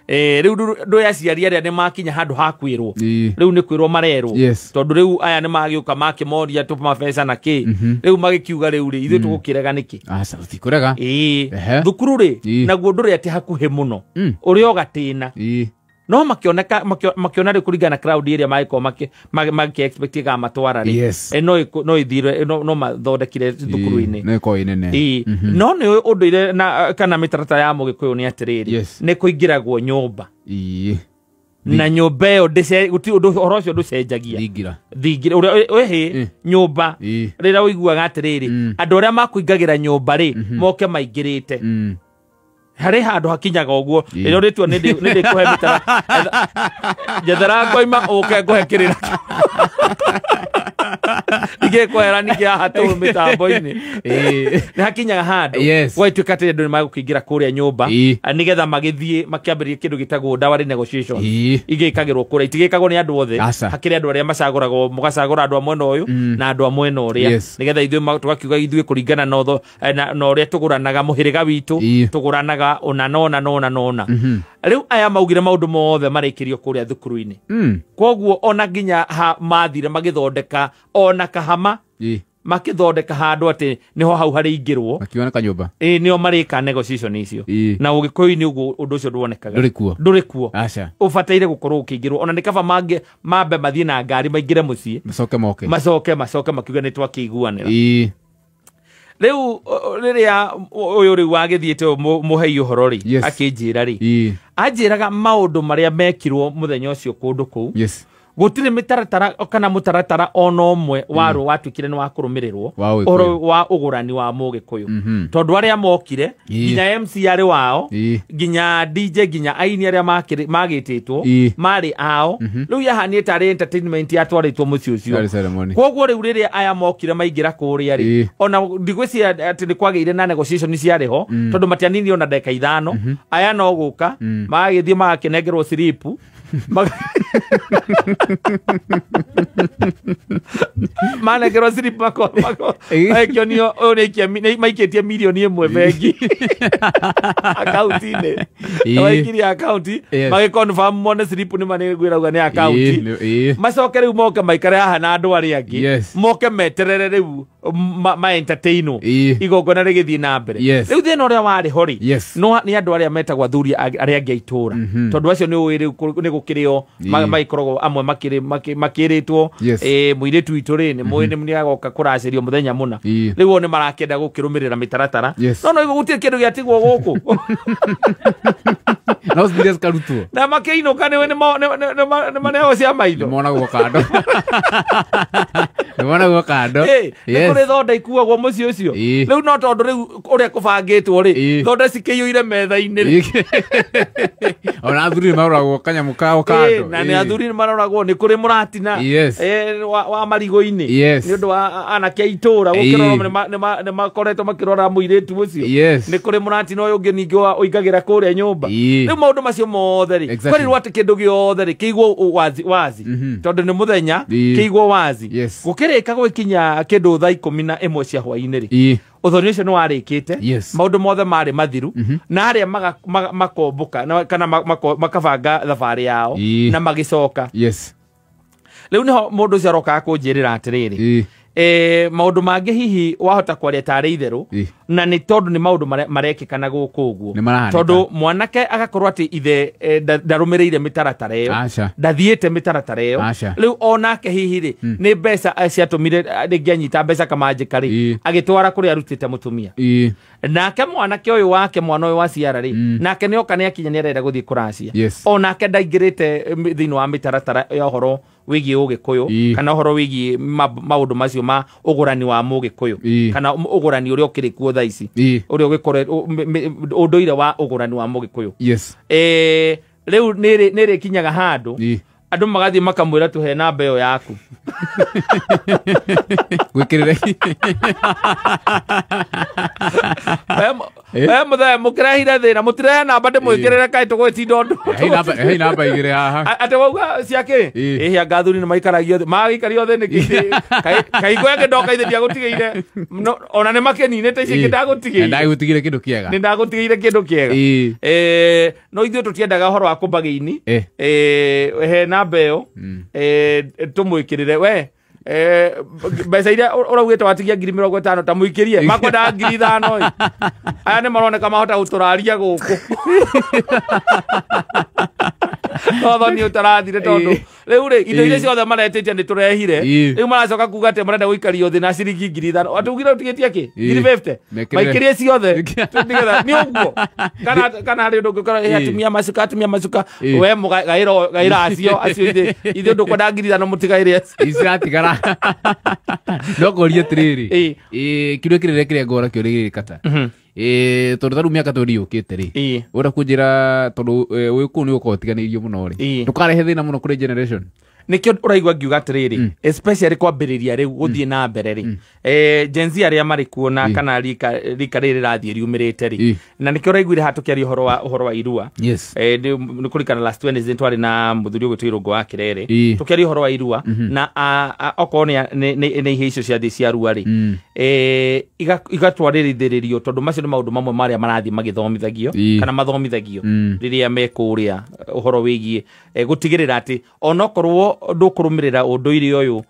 S1: rĩu ndũ aciari arĩa nĩ makinya handũ ha kwĩrwo rĩu nĩ kwĩrwo marerwo tondũ rĩu aya nĩ magĩũka makĩmoria tũmabeca na kĩ rĩu magĩkiuga rĩu rĩ ithuĩ tũgũkĩrega nĩkĩ
S4: tũtikũrega
S1: thukuru rĩ naguo ndũrĩ atĩ hakuhĩ mũno ũrĩ o gatĩna no makĩoneka makĩona rĩ kũringana na crowd ĩrĩa magĩkorwo makĩ expect ĩkamatwara rĩ no ithire no mathondekire thukuru-inĩ
S4: no ĩkorwo ĩ nene
S1: no nĩ ũndũire na kana mĩtaratara ya mũgĩkũyũ nĩ atĩrĩrĩ nĩ kũingĩragwo nyũmba na nyũmba ĩyo gũtirĩ ũndũ ũhoro ũcio ndũcenjagia thingira ũrĩa ĩhĩ nyũmba rĩrĩa ũiguaga atĩrĩrĩ andũ arĩa makũingagĩra nyũmba rĩ moke maingĩrĩte harĩ handũ hakinyaga ũguo rĩrĩa ũrĩtua nĩ ndĩkũhe mĩtara njethera ngoima ũke ngũhe kĩrĩra ingĩkwehera ningĩ haha tũũ mĩtambo-inĩ nĩ hakinyaga handũ gwagĩtuĩka atĩ andũ nĩ magũkĩingĩra kũrĩa nyũmba nĩgetha magĩthiĩ makĩambĩrĩria kĩndũ gĩtagwo dowry negotiations igĩkagĩrwo kũrĩa itigĩkagwo nĩ andũ othe hakĩrĩ andũ arĩa macagũragwo mũgacagũra andũ a mwena ũyũ na andũ a mwena ũrĩa nĩgetha ithuĩ tũgakiuga ithuĩ kũringana na ũrĩa tũgũranaga mũhĩrĩga witũ tũgũranaga ũna nona nona nona rĩu aya maugire maũndũ mothe marĩkĩrio kũrĩa thukuru-inĩ koguo ona nginya mathire magĩthondeka ona kahama makĩthondeka handũ atĩ nĩho hau harĩingĩrwo
S4: makiona kanyũmba
S1: nĩo marĩka negotiation icio na ũgĩkũyũ-inĩ ũguo ũndũ ũcio ndwonekaga ndũrĩ kuo ũbataire gũkorwo ũkĩingĩrwo ona nĩ kaba mambe mathiĩ na ngari maingĩre mũciĩ
S4: macoke moke
S1: macoke makiuga nĩ twakĩiguanĩra rĩu rĩrĩa ũyũ rĩu wagĩthiĩte mũhei ũhoro rĩ akĩnjĩra rĩ anjĩraga maũndũ marĩa mekirwo mũthenya ũcio kũndũ kũu gũtirĩ mĩtaratara kana mũtaratara ona ũmwe warwo watuĩkire nĩ wa kũrũmĩrĩrwo ũhoro wa ũgũrani wa mũgĩkũyũ tondũ arĩa mokire nginya MC arĩ wao nginya DJ nginya aini arĩa magĩtĩtwo marĩ ao rĩu yahanire tarĩ entertainment yatwarĩtwo mũciĩ ũcio koguo rĩu rĩrĩa aya mokire maingĩra kũrĩa rĩ ona ndigwĩciria atĩ nĩ kwagĩire na negotiation ciarĩ ho tondũ matianinire ona ndagĩka 5 aya no gũka magagĩthiĩ magakĩnengerwo siripu Manengerwo slip mako makionio ũyũ nĩ maikĩtie mirioni 1 bengi akaunti-inĩ. Maikirie akaunti magĩconfirm mone slip nĩ manĩngwĩrauga nĩ akaunti. Macoke rĩu moke maikare haha na andũ arĩa angĩ moke meterere rĩu ma entertainwo igongona rĩgĩthiĩ na mbere. Rĩu thĩna ũrĩa warĩ ho rĩ no nĩ andũ arĩa metagwo athuri arĩa angĩ a itũra tondũ acio nĩ ũĩ rĩu nĩ gũkĩrĩ o magĩkoragwo amwe makĩrĩtwo mũirĩtu witũ rĩ nĩ mũĩ nĩ agoka kũracĩrio mũthenya mũna rĩu o nĩ marakĩenda gũkĩrũmĩrĩra mĩtaratara no no gũtirĩ kĩndũ gĩatigwo gũkũ
S4: no serious karutwo
S1: na makĩinũka nĩ maneo cia maitho
S4: monagwo kando nĩmonagwo kando
S1: nĩ kũrĩ thonda ikuagwo mũciĩ ũcio rĩu no tondũ rĩu ũrĩa kũbangĩtwo rĩ thonda cikĩiyũire metha-inĩ rĩ
S4: ona athuri nĩ maroragwo kanyamũ kao kando
S1: na nĩ athuri nĩ maroragwo nĩ kũrĩ mũratina wa marigũ-inĩ nĩ ũndũ wa anake a itũra gũkĩrorwo nĩ makoretwo makĩrora mũirĩtu ũcio nĩ kũrĩ mũratina ũyũ ũngĩ ningĩ ũingagĩra kũrĩa nyũmba rĩu maũndũ macio mothe rĩ kwerirwo atĩ kĩndũ gĩothe rĩ kĩigwo wazi tondũ nĩ mũthenya kĩigwo wazi gũkĩrĩka gwĩkinya kĩndũ thaa 11 cia hwaĩ-inĩ rĩ ũthoni ũcio nĩ warĩkĩte maũndũ mothe marĩ mathiru na arĩa makombũka kana makabanga thabarĩ yao na magĩcoka. Rĩu nĩho mũndũ ũcio arokaga kũnjĩrĩra atĩrĩrĩ maũndũ mangĩ hihi wahota kwaria tarĩ itherũ na nĩ tondũ nĩ maũndũ marekĩka na gũkũ ũguo tondũ mwanake agakorwo atĩ ithe ndarũmĩrĩire mĩtaratara ĩyo ndathiĩte mĩtaratara ĩyo rĩu onake hihi rĩ nĩ mbeca ciatũmire rĩngĩ anyita mbeca kamanjĩka rĩ agĩtwara kũrĩa arutĩte mũtumia nake mwanake ũyũ wake mwana ũyũ wa ciara rĩ nake nĩoka nĩakinya nĩarenda gũthiĩ kũracia onake ndaingĩrĩte thĩinĩ wa mĩtaratara ya ũhoro wĩgiĩ ũgĩkũyũ kana ũhoro wĩgiĩ maũndũ macio ma ũgũrani wa mũgĩkũyũ kana ũgũrani ũrĩa ũkĩrĩ kuo thaa ici ũrĩa ũgĩkoretwo ũndũire wa ũgũrani wa mũgĩkũyũ. Rĩu nĩ rĩkinyaga handũ andũ magathiĩ makamwĩra tũhe namba ĩyo yaku
S4: gwĩkĩrĩre
S1: mũthee mũkĩrehire thĩna mũtirehe namba ndĩmwĩkĩrĩre kaĩ tũgwĩtinda ũndũ
S4: hei namba igĩrĩ haha
S1: atĩ wauga ciakĩ ĩhĩ anga athuri nĩ maikaragio thĩ magĩikario thĩ nĩkĩ kahingo yake ndoka ithe ndiagũtigĩire ona nĩ makĩninĩte ici ingĩ ndagũtigĩire
S4: ndagũtigĩire kĩndũ kĩega
S1: nĩ ndagũtigĩire kĩndũ kĩega no ithuĩ tũtiendaga ũhoro wa kũmbagĩini he namba ĩyo tũmwĩkĩrĩre we mbeca iria ũraugĩte watigia 50,000 ta mũikĩrie makwendaga 5,000 aya nĩ maroneka mahota gũtũraria gũkũ no thoni ũtarathire tondũ rĩu rĩ indo iria ciothe maretĩtie nĩ tũrehire rĩu maracoka kuga atĩ marenda gũikario thĩ na ciringi 5,000 atĩ ugire ũtigĩtie kĩ 50,000 maikĩrie ciothe nĩgetha nĩ ũguo kana harĩ ũndũ ũngĩkorwo atumia macuka we gaĩra acio ithuĩ ndũkwenda 5,000 mũtigaĩre
S4: iciratigara no ngũrie atĩrĩrĩ kĩũria kĩrĩa kĩrĩa ngora kĩũria gĩkĩ kata tondũ ta rĩu mĩaka 20 yũkĩte rĩ ũrenda kũnjĩra tondũ ũyũ kũu nĩ ũkorwo ũtiganĩirio mũno rĩ ndũkarehe thĩna mũno kũrĩ generation
S1: nikio ũraigua ngiuga atĩrĩrĩ especially kwambĩrĩria rĩu gũthiĩ na mbere rĩ Gen Z arĩa marĩ kuo na kana rika rĩrĩ rĩrathiĩ riumĩrĩte rĩ na nikio ũraiguire haha tũkĩaria ũhoro wa irua nĩ kũrikana last Wednesday twarĩ na mũthuri ũgwĩtwo Irũngũ wa Kĩrere tũkĩaria ũhoro wa irua na okorwo nĩ ihe icio ciathiĩ cia rua rĩ igatwarĩrithĩrĩrio tondũ macio nĩ maũndũ mamwe marĩa marathiĩ magĩthomithagio kana mathomithagio rĩrĩa me kũrĩa ũhoro wĩgiĩ gũtigĩrĩra atĩ onokorwo ndũkũrũmĩrĩra ũndũire ũyũ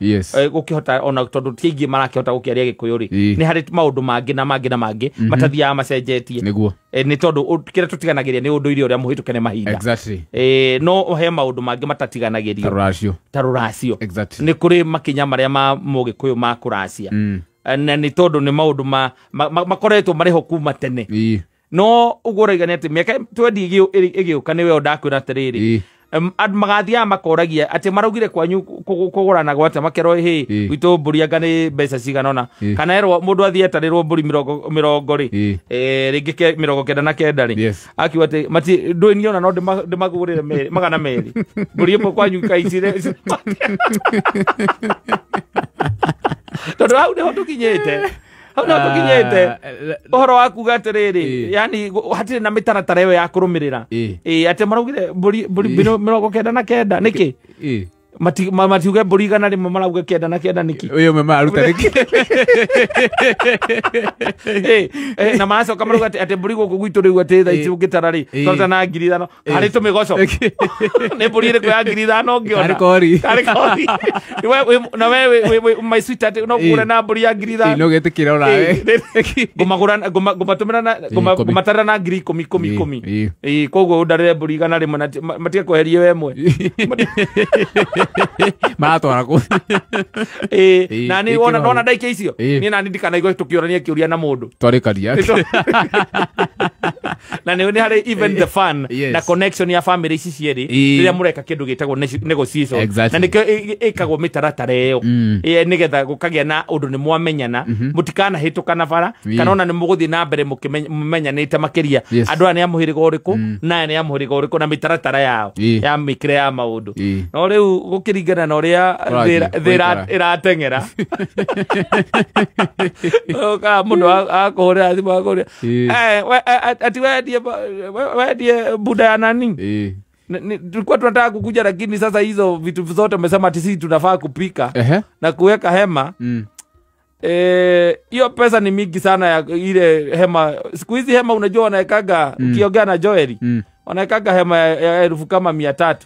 S1: gũkĩhota ona tondũ ti aingĩ marakĩhota gũkĩaria Gĩkũyũ rĩ nĩ harĩ maũndũ mangĩ na mangĩ na mangĩ matathiaga macenjetie
S4: nĩguo
S1: nĩ tondũ kĩrĩa tũtiganagĩria nĩ ũndũire ũrĩa mũhĩtũke nĩ mahinda no he maũndũ mangĩ matatiganagĩrio ta rũracio nĩ kũrĩ makinya marĩa ma mũgĩkũyũ ma kũracia na nĩ tondũ nĩ maũndũ makoretwo marĩ ho kuma tene no ũguo ũrauga nĩ atĩ mĩaka 20 ĩgĩũka nĩwe ndakwĩra atĩrĩrĩ andũ magathiaga makoragia atĩ maraugire kwanyu kũgũranagwo atĩa makerwo hĩ gwitũ mbũri anga nĩ mbeca cigana ũna kana erwo mũndũ athiĩ etarĩrwo mbũri mĩrongo rĩ rĩngĩ 99 rĩ akiuga atĩ ndũĩ niĩ ona no ndĩmagũrĩre 200 mbũri ĩmwe kwanyu kaicire tondũ hau nĩho tũkinyĩte Hau no tũkinyĩte ũhoro wa kuga atĩrĩrĩ, yani hatirĩ na mĩtaratara ĩyo ya kũrũmĩrĩra. Atĩ maraugire mbũri 99 nĩkĩ? Matiuge mbũri 100 marauge 99 nĩkĩ?
S4: Ũyũ ũmwe mararuta nĩkĩ?
S1: Na maracoka marauga atĩ mbũri gũkũ gwitũ rĩu atĩ thaa ici ũngĩtara rĩ tũraruta na 5,000 harĩ tũmĩgoco. Nĩ mbũri ĩrĩkũ ya 5,000 ũngĩona?
S4: Karĩ kori.
S1: Karĩ kori. Na we my sweetheart no kũgũre na mbũri ya 5,000.
S4: No gĩtĩkĩra onawe.
S1: Ngũmagũra ngũmatũmĩra na ngũmatarĩra na 10,000 10 10. Koguo ũndarĩre mbũri 100 na matige kweherie we ĩmwe.
S4: Maratwara kũ?
S1: Na nĩ wona ndona ndaikia icio niĩ nani ndikanaigua tũkĩũrania kĩũria na mũndũ
S4: twarĩkaria.
S1: Na nĩ harĩ even the fun na connection ya family ici cierĩ rĩrĩa mũreka kĩndũ gĩtagwo negotiation. Na nĩkĩo ĩkagwo mĩtaratara ĩyo nĩgetha gũkagĩa na ũndũ nĩ mwamenyana, mũtikanahĩtũkana bara kana ona nĩ mũgũthiĩ na mbere mũkĩmenyanĩte makĩria andũ aya nĩ a mũhĩrĩga ũrĩkũ na aya nĩ a mũhĩrĩga ũrĩkũ na mĩtaratara yao ya mĩkĩre ya maũndũ. No rĩu gũkĩringana na ũrĩa thĩ ĩrateng'era ũkaga mũndũ akũhũrĩra thimũ akũria ati wendie buda ya nani? Tulikuwa tunataka kukuja lakini sasa hizo vitu zote umesema ati sisi tunafaa kupika na kuweka hema. Hiyo pesa ni mingi sana ya ile hema. Siku hizi hema unajua wanaekaga, ukiongea na Joeli wanaekaga hema ya 300,000.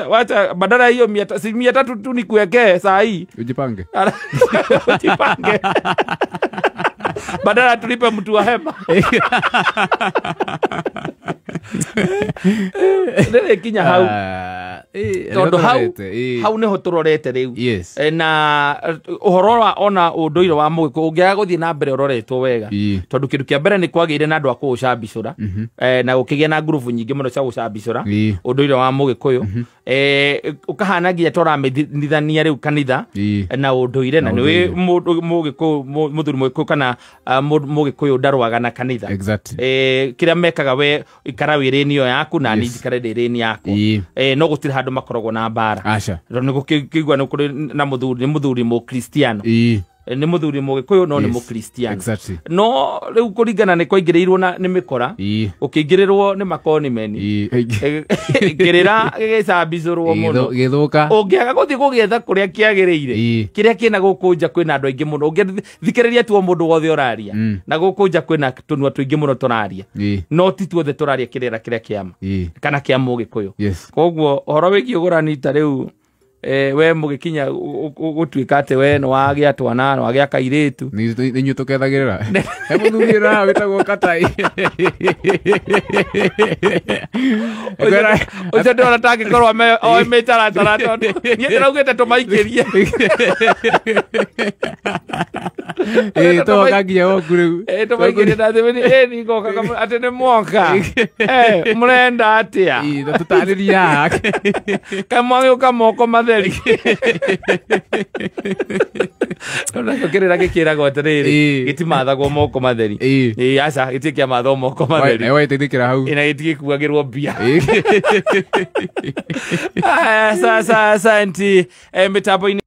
S1: Wacha badala hiyo 300 tu nikuwekee saa hii.
S4: Ujipange.
S1: Ujipange. Badala tulipe mtu wa hema. Rĩrĩ kinya hau. Tondũ hau nĩho tũrorete rĩu. Na ũhoro wa ona ũndũire wa mũgĩkũyũ ũngĩaga gũthiĩ na mbere ũroretwo wega. Tondũ kĩndũ kĩa mbere nĩ kwagĩire na andũ a kũũcambicũra na gũkĩgĩa na ngurubu nyingĩ mũno cia gũcambicũra ũndũire wa mũgĩkũyũ. Ũkahana nginya tũramĩthithania rĩu kanitha na ũndũire, na nĩ mũgĩkũyũ mũthuri mũgĩkũyũ kana mũgĩkũyũ ndarũaga na kanitha. Kĩrĩa mekaga we ikara wĩrĩni ĩyo yaku na niĩ njikare ndĩrĩni yakwa. No gũtirĩ handũ makoragwo na mbara. Tondũ nĩ gũkĩigua nĩ kũrĩ na mũthuri, nĩ mũthuri mũkristiano. Nĩ mũthuri mũgĩkũyũ no nĩ mũkristiano. No rĩu kũringana nĩ kwaingĩrĩirwo na nĩ mĩkora, ũkĩingĩrĩrwo nĩ makonimeni. Kĩrĩra gĩgĩcambicũrwo mũno.
S4: Gĩthũka.
S1: Ũngĩaga gũthiĩ gũgĩetha kũrĩa kĩagĩrĩire, kĩrĩa kĩna gũkũ nja kwĩna andũ aingĩ mũno. Ũngĩthikĩrĩria tu o mũndũ wothe ũraria, na gũkũ nja kwĩna tũnua tũingĩ mũno tũraria. No ti tuothe tũraria kĩrĩra kĩrĩa kĩama kana kĩa mũgĩkũyũ. Koguo ũhoro wĩgiĩ ũgũrani ta rĩu we mũgĩkinya gũtuĩka atĩ we nĩ wagĩa twana, nĩ wagĩa kairĩtu.
S4: Nĩ inyuĩ tũkethagĩrĩra. He mũthuri ũrĩa wĩtagwo Katai.
S1: Ũcio ndĩrona tangĩkorwo oĩ mĩtaratara tondũ niĩ ndĩraugĩte tũmaikĩrie.
S4: Tũgoka nginya gwaku rĩu.
S1: Tũmaikĩrie na thĩ nĩ ngoka atĩ nĩ mwoka. Mũrenda atĩa?
S4: Tũtarĩrie haha.
S1: Kaĩ mwagĩũka moko matheri. Nakĩo kĩrĩra gĩkĩragwo atĩrĩrĩ, gĩtimathagwo moko matheri. Aca, gĩtirĩ kĩamathwo moko matheri.
S4: Waiteithĩkĩra hau.
S1: Na gĩtigĩkuagĩrwo mbia. Sasa, asante mĩtambo-inĩ.